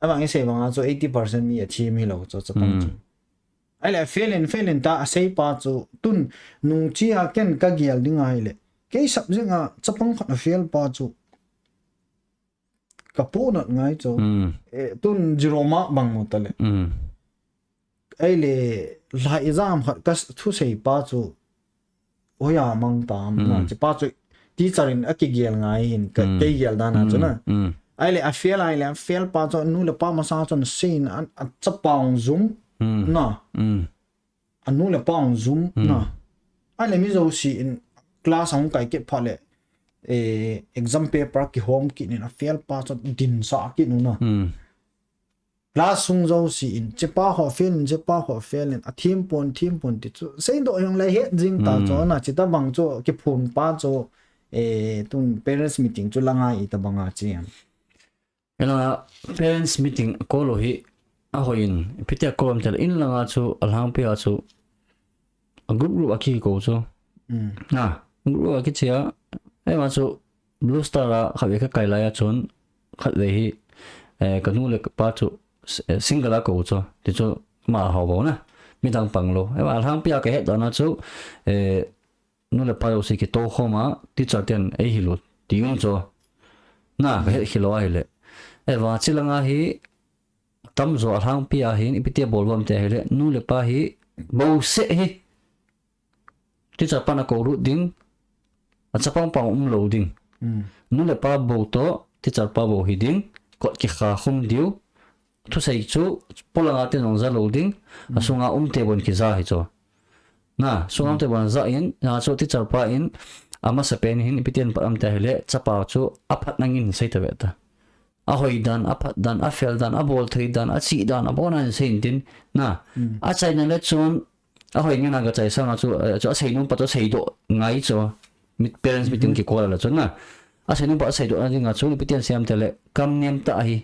Avang isei vang a chu eighty percent mi athim hilou chu, chapang chu. Ahile fail in, fail in ta asei pa chu, tun nung chia ken kagel ding ahile. Kei subject a chapang khat a fail pa chu ka ponat ngai chu. Mm. Eh, tun zero mark bang mo tale. Mm. Ahile, lai exam khat ka thusei pa chu hoiya mang tam na. Chi pa chu teacher in a kigel ngai hin ka kei gel dan a chu na. Mm. Ahile, a fail, ahile, a fail pa chu nu le pa masa chun sin a, a chapa ong zum Mm. na. Mm. A nu le pa ong zum na. Ahile, mi jouse in class ong kai kit pha le, eh, exam paper kihom kit nin a fail pa chu din sa kit nu na. Mm. Class sung jouse in, chepa ho fail in, chepa ho fail in, a thim pon, thim pon ti chu. Seidoh jong le het jing ta chu na, chita bang chu, kiphun pa chu, eh, tun parents meeting chu langa i ta banga chi em. Ela parents meeting a call u hi, a hoi in, ipi tia call am tile in langa chu, a lhangpi a chu, a group group a kikou chu. Mm. Na, group a kichia, ema chu, Blue Star a khatvei ka kai lai a chun, khatvei hi, eh, ka nu le ka pa chu, eh, single a kou chu, ti chu, ma hao bou na, midang pang lou. Ema, a lhangpi a ka het dan a chu, eh, nu le pa jouse kitou khom a, teacher ten ei hil u, ti um chu. Na, ka het khel u ahile. Eva, chi langa hi, tamjo a lhangpi a hin, ipi tia bol u am ti ahile, nu le pa hi, bouseh hi, teacher pan a kou lut ding, a chapang pang um lou ding. Mm. Nu le pa bou toh, teacher pa bou hi ding, kot kikha khum diu, thusei chu, polanga te jong ja lou ding, a sunga um te bon kija hi chu. Na, sunga um te bon ja in, a chu teacher pa in, a masa pen hin, ipi tia pat am ti ahile, chapa chu, a phat nangin sei ta ve ta. A hoi dan, a phat dan, a fail dan, a bol thei dan, a chih dan, a bon a in sei in tin, na, a chaina le chun, a hoi ngen a ka chai sang a chu, eh, chu a sei nom pa chu seidoh ngai chu, mit parents meeting kikol a la chu na. A sei nom pa a seidoh na ding a chu, ipi tia sei am tile, kam nem ta hi.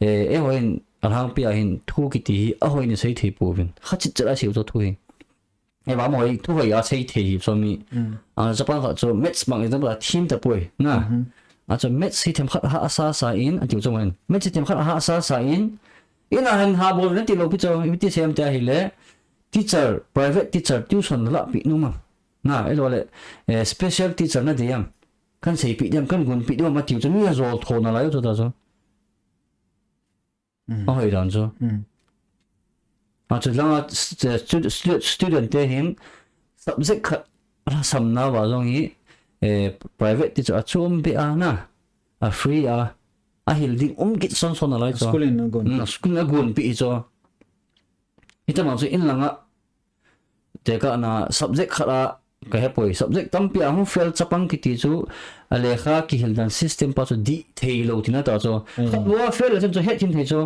Eh, eh hoi in, a lhangpi a hin, thu kiti hi, a hoi in sei thei pouvin. Kha chit chet a sei u chu thu hi. Eva mo hoi, thu hoi a sei thei hi, so mi. A chapang khat chu, maths bang example a thim ta poi, na. A chu maths hi themkhat ha a sa sa in, a tiu chu mo hin. Maths hi themkhat ha a sa sa in, in a hin ha bol na ti lou pi chu, ipi ti sei am ti ahile, teacher, private teacher, tuition la pi nom am. Na, elo le, eh, special teacher na dei am. Kan seipi diam, kan gonpi diam, a tiu chu mi a jol tho na lai u chu ta chu. Mm. A hoi dan chu. Mm. A chu langa st-, stu-, stu-, student te hin subject khat a lhasam na uva jong hi, eh, private teacher a chom be a na, a free a, a hil ding um kit son son a lai chu. School in a gon. Mm, school in a gonpi hi chu. Hitam a chu in langa, tekah na subject khat a ka he poi, subject tampi a hung fail chapang kiti chu, a lekha kihil dan system pa chu dih thei lou tina ta chu. Khat bou a fail a chan chu het hin thei chu.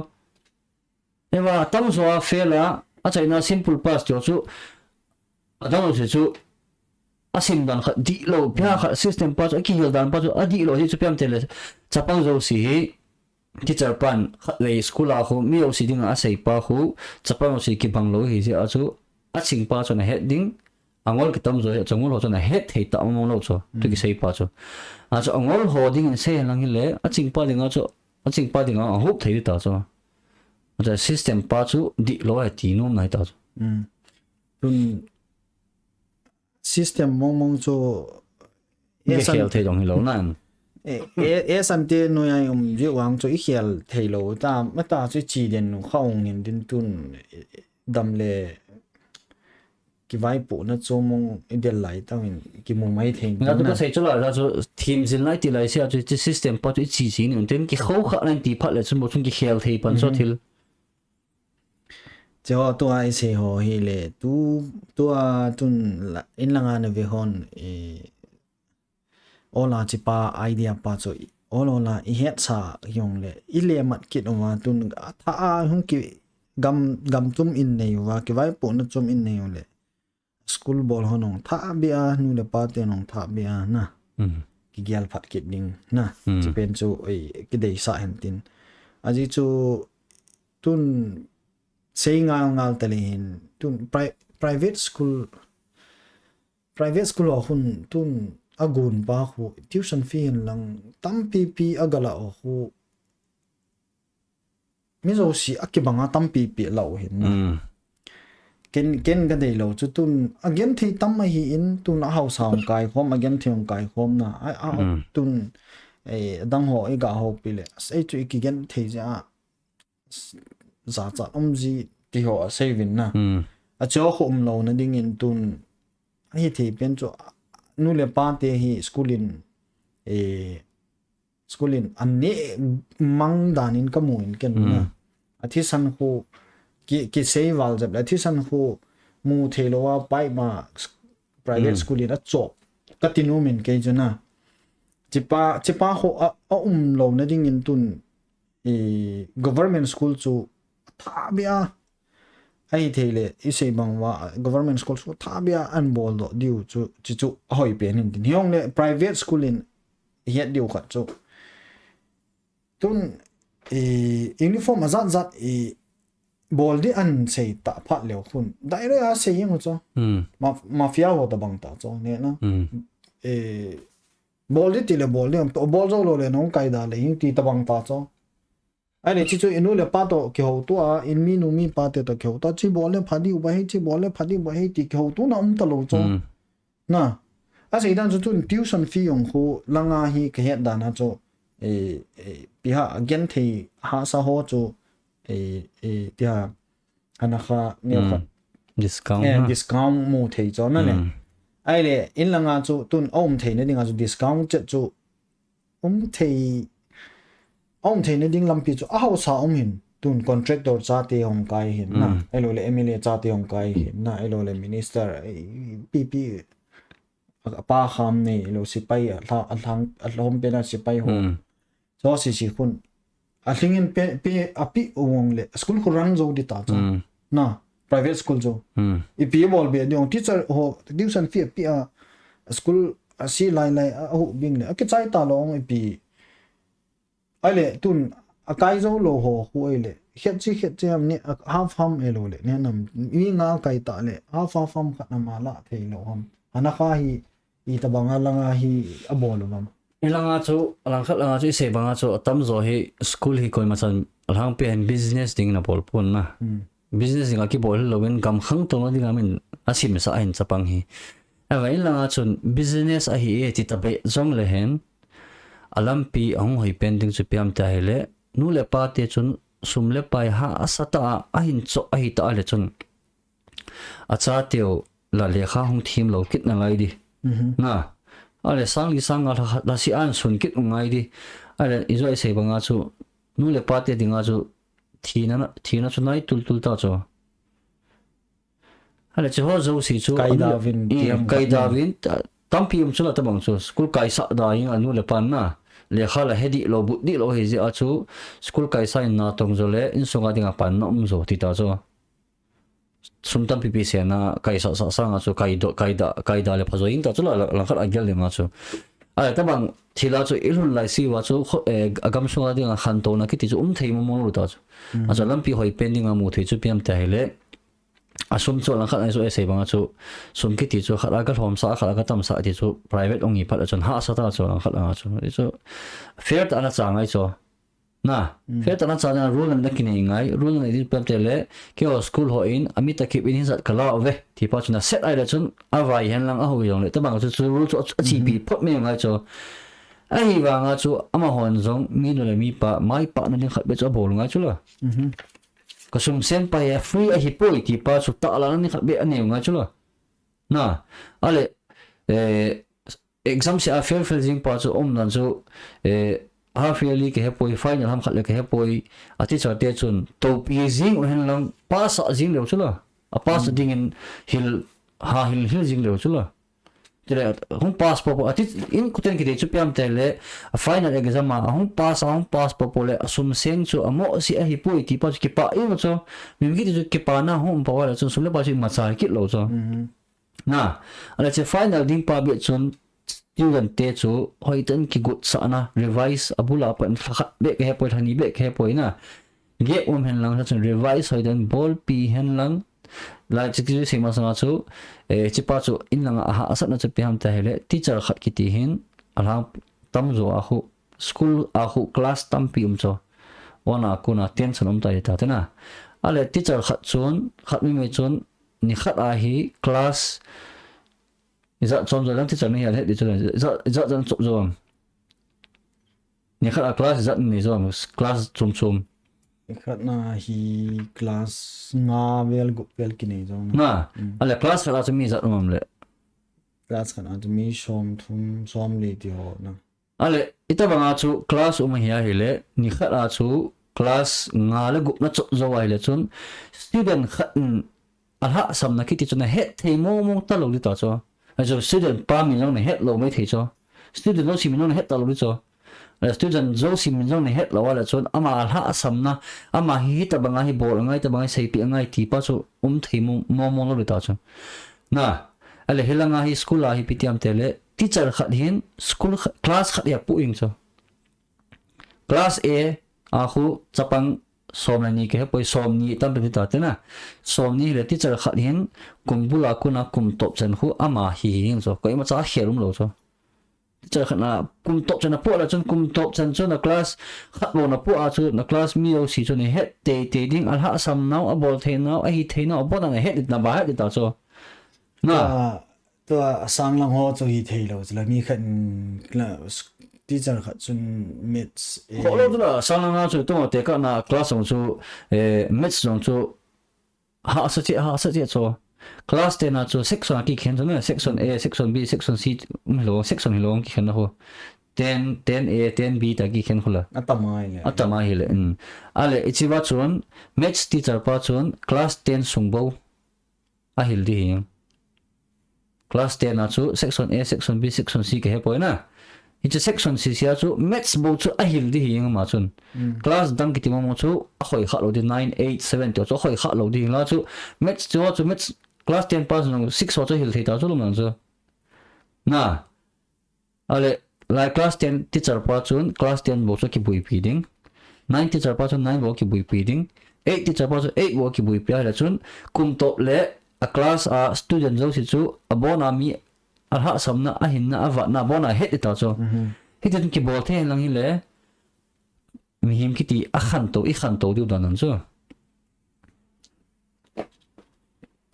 Eva, tamjo a fail a, a chaina simple pass ti chu, a dang lou se chu, a sim dan khat dih lou, pia khat system pa chu, a kihil dan pa chu, a dih lou hi chu piam te le, chapang jouse hi, teacher pan khatvei school a khu, mi jouse dinga a sei pa khu, chapang jouse kibang lou hi jeh a chu, a ching pa chun a het ding, a ngol kitam jo hi, a chu ngol ho chun a het thei ta mong lou chu, tu kisei pa chu. A chu a ngol ho dingin sei hen lang hile, a ching pa dinga chu, a ching pa dinga a hup thei ta chu. A chu system pa chu dih lou a ti nom na hi ta chu. Mm. Tun system mong mong chu Nge esan, khel thei dong hi lou nan. eh, eh, esan te noi a i um jiu vang chu i khel thei lou ta, ma ta chu i chi den nu kha ong in din tun, eh, dam le kivaipohna chu mong i del lai ta in kimu mai thei Nga tu na. ka sei chu la, la chu thim jin lai ti lai sia chu, chu system pa chu i chi chi ni un tin ki khou kha nan ti phat le chun bo chun ki khel thei pan so thil. Che ho tua i sei ho hi le tu, tua tun la, in langa na ve hon, eh, ola chi pa idea pa chu i, ol ola i het sa jong le i le mat kit uva tun a tha a hung ki gam, gam chum in nei uva, kivaipohna chum in nei u le. School bol ho nong tha bia, nu le pa te nong tha bia na. Mm. Kigel phat kit ding na. Mm. Chi pen chu, oi, kidei sa hen tin. Aji chu tun sei ngal ngal ta le hin tun pri-, private school, private school ho hun tun a gun pa khu tuition fee hin lang tampi pi a gala o khu mi jouse a kibang a tampi pi lau hin na. Mm. ken, ken ka dei lou chu tun, a genthei tam ahi in tun a hausa hung kai khom, a genthei hung kai khom na, a, a, tun, eh, adang ho i ga houpi le, as ei chu i kigenthei jeh a, s-, jachat um ji ti ho a sei vin na. A chu khu um lou na ding in tun, a hithei pen chu, nu le pa te hi school in, eh, school in an neh mang dan in ka mu in ken na. A thisan khu ki, kisei val jep le, a thisan khu mu thei lou a pai ma s-, private school in a chop. Ka ti nom in kei chu na. Chipa, chipa khu a, a um lou na ding in tun, i government school chu tha bia. Ahithei le, i sei bang uva, government school chu tha bia an bol doh diu chu, chi chu a hoi pen in tin. Hi hong le private school in het diu khat chu. Tun, i, uniform a jat jat i bol di an sei ta phat leu khun. Direct a sei jeng u chu. Ma-, mafia ho tabang ta chu, ne na. E, bol di ti le bol di, am to bol jou lou le nong kai da le hing ti tabang ta chu. Ahile chi chu i nu le pa to kihouto a, in mi nu mi pa te to kihouto a, chi bol le pha diu ba hei, chi bol le pha diu ba hei ti kihouto na um ta lou chu. Na. A sei dan chu tun tuition fee jong khu langa hi ka het dan a chu, e, e, pi ha, a genthei hahsa ho chu, e, e, ti ha, ana kha neo khat. Discount Eh, na. Discount mu thei chu na le. Ahile, in langa chu tun a um thei na ding a chu discount chet chu um thei, a um thei na ding lampi chu a hausa um hin, tun contractor chate hong kai hin na, ahilou le M L A chate hong kai hin na, ahilou le minister, eh, P P, a pa kham nei, ahilou sipai, a hla-, a hlang, a lhom pen a sipai ho. Chu sisi khun. A lhing in pe, pe, a pi u vong le, school khu run jou di ta chu. Na, private school chu. Ipi bol be ding, teacher ho, tuition fee a pi a, school a si lai lai, a, a hu bing le, a kichai ta lou ipi. Ahile, tun, a kai jou lou ho, khu ahile, het chi, het chi ham ni, a, half ham e lou le, ne nam, mi nga kai ta le, half, half ham khat na ma la thei lou ham. Ana kha hi, i tabang a langa hi a bol u vang. I langa chu, a lang khat langa chu, i sei banga chu, a tam jo hi, school hi koima chan, a lang pi hen business ding na bol pon na. Business ding a kibol lou in gam khang tong ding a min a simsa a hin chapang hi. Ava in langa chun business ahi e ti ta be jong le hen. A lampi a hung hoi pen ding chu piam ta hi le. Nu le pa te chun sum le pai hahsa ta a, a hin cho a hi ta le chun. A cha teu la lekha hung thim lou kit na ngai di. Na. A le sang li sang nga la, la si an sun kit ngai di. A le i jo i sei banga chu. Nu le pa te dinga chu. Thina na, thina chu nai tul tul ta chu. Hale, chi ho jo si chu, kai anu le, da vin, i, tiam kai khat da na. Vin, ta-, tampi um chu la tabang chu, school kai sa da ing anu le pan na. Lekha la he di lou, but di lou hi jeh a chu, school kai sa in na tong jo le, in sunga dinga pan na um jo, ti ta chu. Sum tampi pi se na, kai sa, sa, sa nga chu, kai do, kai da, kai da le pha jo in ta chu la, la, la khat a gel dinga chu. A, tabang, thila chu, i lhun lai si wa chu, kho, eh, a gam sunga dinga khantou na kiti chu, um thei mo mo lu ta chu. A chu lampi hoi pen dinga mu thei chu, piam te hi le. A sum chu lang khat a chu, e sei banga chu, sum kiti chu khat a ka lhom sa, khat a ka tam sa ti chu, private ong i phat a chun hahsa ta chu lang khat a chu. Ti chu, fair ta na cha ngai chu. Na, fair ta na cha na rule na ki nei ngai, rule na di pem te le, keiho school ho in, a mi ta kip in hin sat ka la ve, ti pa chu na set ai le chun, a vai hen lang a hui jong le, tabang chu, chu rule chu a, a chi pi phot me ngai chu. A hi vanga chu, ama hon jong, mi nu le mi pa, mai pa na ding khat be chu a bol ngai chu la. Ka sum seng pa hi free ahi poi ti pa chu ta la ni khat be a neu ngai chu la. Na, a le, eh, exam se a fail fail jing pa chu um dan chu, eh, half yearly ke he poi, final ham khat le ke he poi, a teacher te chun, to pi jing u hen lang, pass a jing leu chu la. A pass ding in hil, ha hil hil jing leu chu la. Tile, hung pass po po, a ti, in kuten kiti chu piam te le, a final exam a, hung pass, a hung pass po po le, a sum seng chu, a mo si a hi poi ti pa chu kipa in chu, mi kiti chu kipa na hung pa wa le, chun sum le pa chu ma cha kit lo chu. Na, a le che final ding pa be chun, student te chu, hoi ten ki gut sa na, revise, a bula pa in kha khat be ke he poi, thani be ke he poi na. Gap um hen lang, chun revise hoi dan bol pi hen lang. Lai chu ti chu sei masanga chu, eh, chi pa chu in langa a hahsatna chu ipi ham ti ahile, teacher khat kiti hin, a lang tam jo a khu, school a khu class tampi um chu. Ona kuna tension um ta hi ta te na. A le teacher khat chun, khat mi mi chun, Nikhat a hi class ijat chom jou lang teacher ni hi ahet di chu ijat, ijat jan chop jou am. Nikhat a class ijat ni jou am, class chom chom. Nikhat na hi class nga vel gup vel kinei jou na. Na, ale class khat a chu mi ijat um am le. Class khat a chu mi som thum, som li ti ho na. Ale, itobang a chu class um ahi ahile, nikhat a chu class nga le gup na chop jou ahile chun, student khat in alhahsamna kiti chu nahet thei mong mong talou di ta chu. Achu student pa min jong nahet lou mai thei chu. Student jouse min jong nahet talou di chu. Ale student jouse min jong nahet lou ale chun, ama alhahsamna, ama hi hitobang a hi bol angai, hitobang a hi seipeh angai ti pa chu um thei mong mong lou di ta chu. Na, ale hilang a hi school a hi ipi ti am tile, teacher khat hin school khat, class khat hi apoh ding chu. Class A a khu chapang som le ni kahe poi, som ni tam pe ta te na. Som ni hile teacher khat hin kum bul a kon a kum top chan khu ama hi hing chu. Koima cha khel um lou chu. Teacher khat na kum top chan apoh le chun kum top chan chu na class khat bou na poh a chu na class mi jouse chu nahet tei tei ding, alhahsam nau, abol thei nau, ahi thei nau, abon a nahet di, naba het di ta chu. Na. Tua, tua sanglang ho chu hi thei lou chu la, mi khat in la, s-, teacher khat chun maths, eh, khoh lou chu la, sanglang a chu tua tekah na class jong chu, eh, maths jong chu hahsa cheh, hahsa cheh chu. Class ten a chu section a kikhen chu na, section A, section B, section C, um hilou, section hilou kikhen na ho. Ten, ten A, ten B ta kikhen khu la. Atam a hile. Atam a hile, um. Ale, hiche va chun, maths teacher pa chun class ten sung bou ahil di hing. Class ten a chu section A, section B, section C kahe poi na. Hiche section C, C a chu maths bou chu ahil di hing ama chun. Mm. Class dang kiti mong mong chu akhoi kha lou di, nine, eight, seven ti chu akhoi kha lou di hing la chu. Maths chu, chu maths class ten pa chu six ho chu ahil thei ta chu lom lang chu. Na. Ale, lai class ten teacher pa chun class ten bou chu akibuipi ding. Nine teacher pa chun nine bou akibuipi ding. Eight teacher pa chun eight bou akibuipi ahile chun kum top le a class a student jouse chu abon a mi alhahsamna, ahinna, avatna, abon a het di ta chu. Mhm. Hiti chun kibol thei hen lang hile, mihem kiti akhantou, ikhantou diu dan an chu.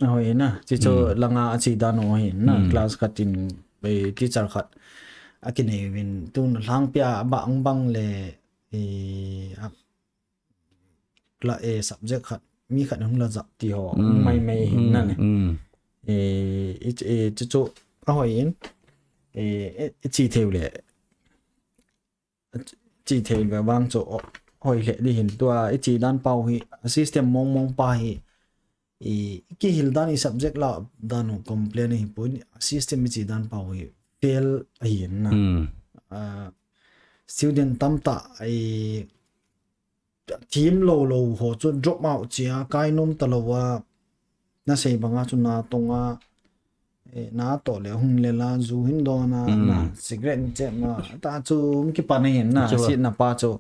Ahoi na, hiche chu langa ache dan u ahi na, class khat in, eh, teacher khat akinei uvin, tun lhangpia abang bang le, eh, a, la, eh, subject khat, mi khat hung la jap ti ho, mai mai hin na ne. Eh, i, eh, chu chu, ahoi in, eh, eh, iche thei u le. Che thei ve vang chu, o, hoi le di hin tua, iche dan pau hi, a system mong mong pa hi, i, kihil dan i subject la dan u complain hi pon, a system iche dan pau hi, fail ahi na. A, student tamtah, i, thim lou lou ho chu drop out chia, kai nom talou a, nasei banga chu na tong a, eh, na toh le hung le la, ju hin don a, na cigarette hin chep ma, ta chu hung kipan ahin na, sitna pa chu,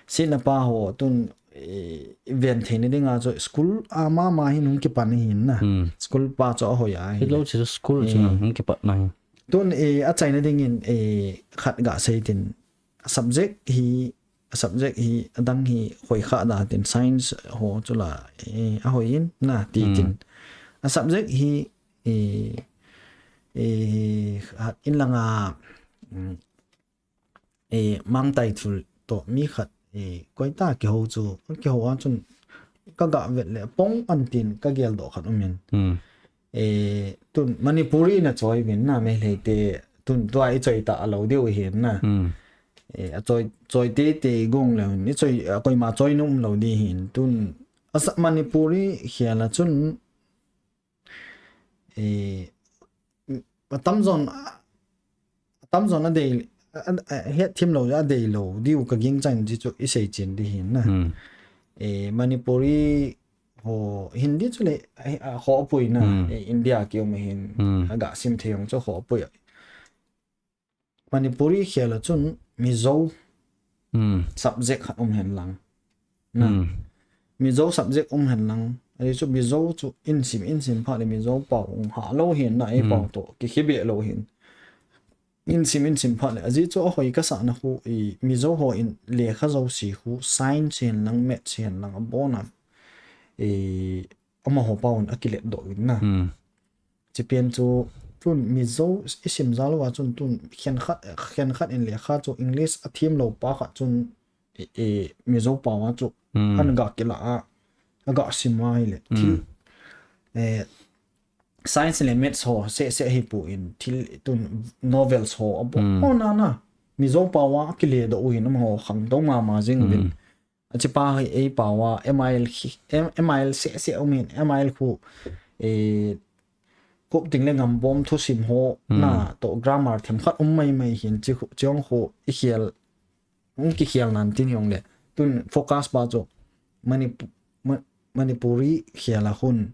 sitna pa ho tun, eh, ven theina dinga chu school a mama hin hung kipan ahin na, school pa chu ahoi a ahi. Hilou chu school chu hung kipat na hi. Tun, eh, achaina dingin, eh, khat gasei tin, a subject hi, a subject hi, adang hi, hoi kha da tin science ho chu la, eh, ahoi in, na, ti tin. A subject hi, eh, eh, khat in langa, mm, eh, mangtai thul toh mi khat, eh, koita kihou chu, kihou a chun, ka ga vet le, pong an tin, ka gel doh khat um in. Eh, tun Manipuri na choi vin na, Meitei te tun tua i choi ta lou diu hin na. Eh, a choi, choi te te gong le hin, i choi, a koima choi nom lou di hin. Tun, a sa Manipuri khel a chun, eh, atam jon, atam jon a dei, a, a, a, het thim lou, a dei lou diu ka ging chan di chu i sei chen di hin na. Eh, Manipuri ho, Hindi chu le, a, a, ho pui na, eh, India ki um hin, a ga sim thei jong chu ho pui. Manipuri khel a chun Mizo subject khat um hen lang. Na. Mizo subject um hen lang. Ahi chu Mizo chu in sim, in sim phat le Mizo pau hung ha lou hin na, ei pau toh, ki khibe lou hin. In sim, in sim phat le. Ajeh chu ahoi ka sa na khu, i Mizo ho in lekha jouse khu, science hen lang, maths hen lang, abon a. I amaho pau in akilet doh in na. Hmm. Chipen chu tun Mizo isim jal uva chun tun khen khat, khen khat in lekha chu English a thim lo pa khat chun i, i Mizo pau a chu Hmm. an ga kila a, a ga sim a hile. Thil, Hmm. eh, science le maths ho se se hi pu in thil tun novels ho a bo Hmm. ho na na. Mizo pau a kile doh u hin amaho khang do ma ma jing uvin. Hmm. A chi pa hi ei pau a M I L khi, M-, M I L se se um hin M I L khu, eh, kup ting le ngam bom thusim ho Hmm. na to grammar them khat um mai mai hin chi khu, chiong khu i khial, um ki khial nan tin yong le. Tun focus pa chu Manip-, Ma-, Manipuri khial a hun,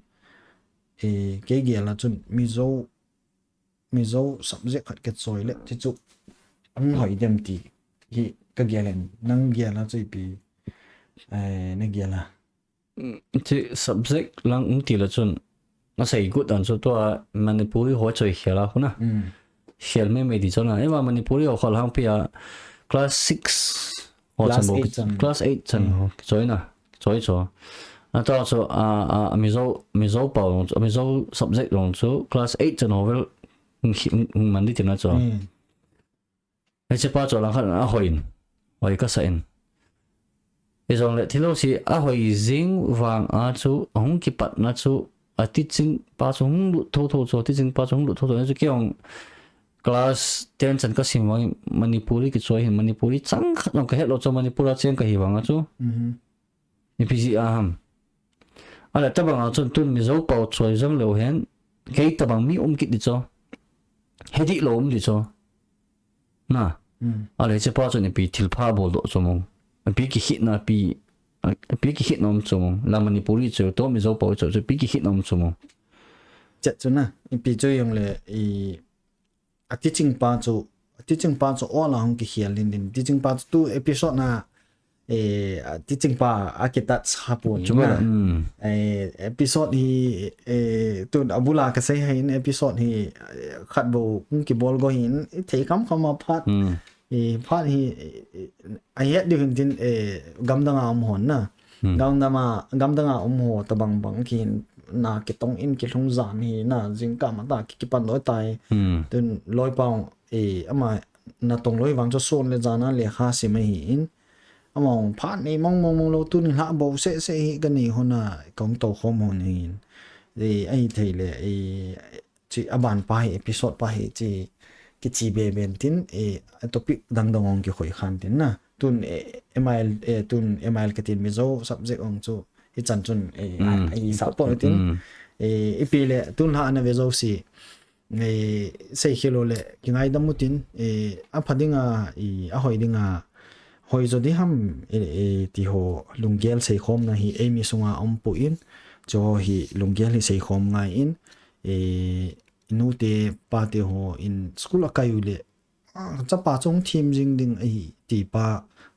eh, kei gel a chun Mizo, Mizo subject khat ke choi le, chi chu ang hoi dem ti hi ka gel in, nang gel a chu ipi, eh, na gel a. Hmm, chi subject lang um ti le chun, a sei gut an chu tua Manipuri ho choi khial a khu na. Hmm. Khial me me di chon a. Ema Manipuri ho khol hang pia class six ho Class chan bo eight ki-, chan. Class eight chan Hmm. ho. Choi na. Choi cho. A to chu, a, a, a Mizo, Mizo pau, Mizo subject long chu class eight chan ho vel hung khi-, hung, hung man di ti na cho. Hmm. Hiche pa chu lang khat a hoi in. Hoi ka sa in. Ijong le thilo si a hoi jing vang a chu, a hung kipat na chu, a teaching pa chu hung lut tho tho chu, teaching pa chu hung lut tho tho na chu kei hung class ten chan ka sim vang Manipuri ki choi hin Manipuri chang khat nong ka het lo chu Manipur a cheng ka hi vang a chu. Mhm. Ipi ji a ham. A le tabang a chun tun Mizo pau choi jong leu hen, kei tabang mi um kit di cho. He di lo um di cho. Na. Hmm. A le hiche pa chun ipi thil pha bol doh cho mong. Ipi ki khit na pi, ipi ki khit na um cho mong. La Manipuri cho to Mizo pau cho, cho ipi ki khit na um cho mong. Chet chu na, ipi chu yong le i a teaching pa chu, a teaching pa chu ola hung ki khial din din. Teaching pa chu tu episode na, eh, a teaching pa a kitat sa pu ni Chu na. ba, mm. Eh, episode hi, eh, tun a bula ka sei hai in episode hi, eh, khat bo hung ki bol go hin, eh, thei kham kham a phat. Mm. Eh, phat hi, eh, eh, a het di hin tin, eh, gamdang a um hon na. Hmm. Gamdang a, gamdang a um ho tabang bang ki na kitong in kilhung jan hi na jingkah ma ta ki, kipan loi tai. Hmm. Tun loi pau, eh, ama na tong loi vang chu sun le jan a lekha sim ahi in. Ama ong phat nei mong mong mong lo tuni hla bo se se hi ka nei hon a kong to khom hon hi in. Eh, ahi thei le, eh, chi a ban pa hi, episode pa hi, chi kichi be ben tin, eh, a topic dang dang ong kikhoi khan tin na. Tun, eh, M I L, eh, tun M I L ka tin Mizo subject ong chu, hi chan chun, eh, Mm. a, a i sa po tin. Mm. Eh, ipi le, tun hla na ve zo si, eh, sei khelo le, kingaidam u tin, eh, a pha ding a, i, a hoi ding a, hoi zo di ham, eh, eh, ti ho lunggel sei khom na hi, ei mi sunga om pu in, cho hi lunggel hi sei khom ngai in, eh, nu te pa te ho in school a kai u le, ah, chapa chu hung thim jing ding ahi ti pa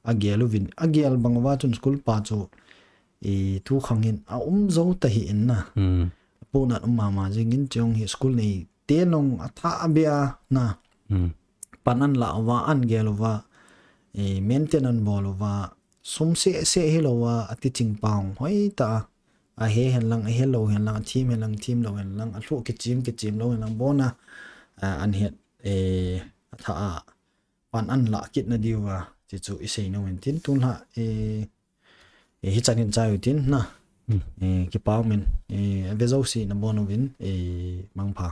a gel uvin, a gel bang uva chun school pa chu, eh, thu khang hin a um zo ta hi in na. Hmm. Pu nat um mama jing in chong hi school nei te nong a tha a bia na. Hmm. Pan an la uva, an gel uva, eh, maintenance bol uva, sum se se hi lo uva, a teaching pa hoi ta a. A he hen lang, a he lo hen lang, a thim hen lang, thim lo hen lang, a hlu kichim, kichim lo hen lang, bona, a, an het, eh, a tha a, pan an la kit na diu a, ti chu i sei no hen tin, tun hla, eh, eh, hi chan hin chai u tin, na, Hmm. eh, kipau men, eh, ve zo si na bon uvin, eh, mangpha.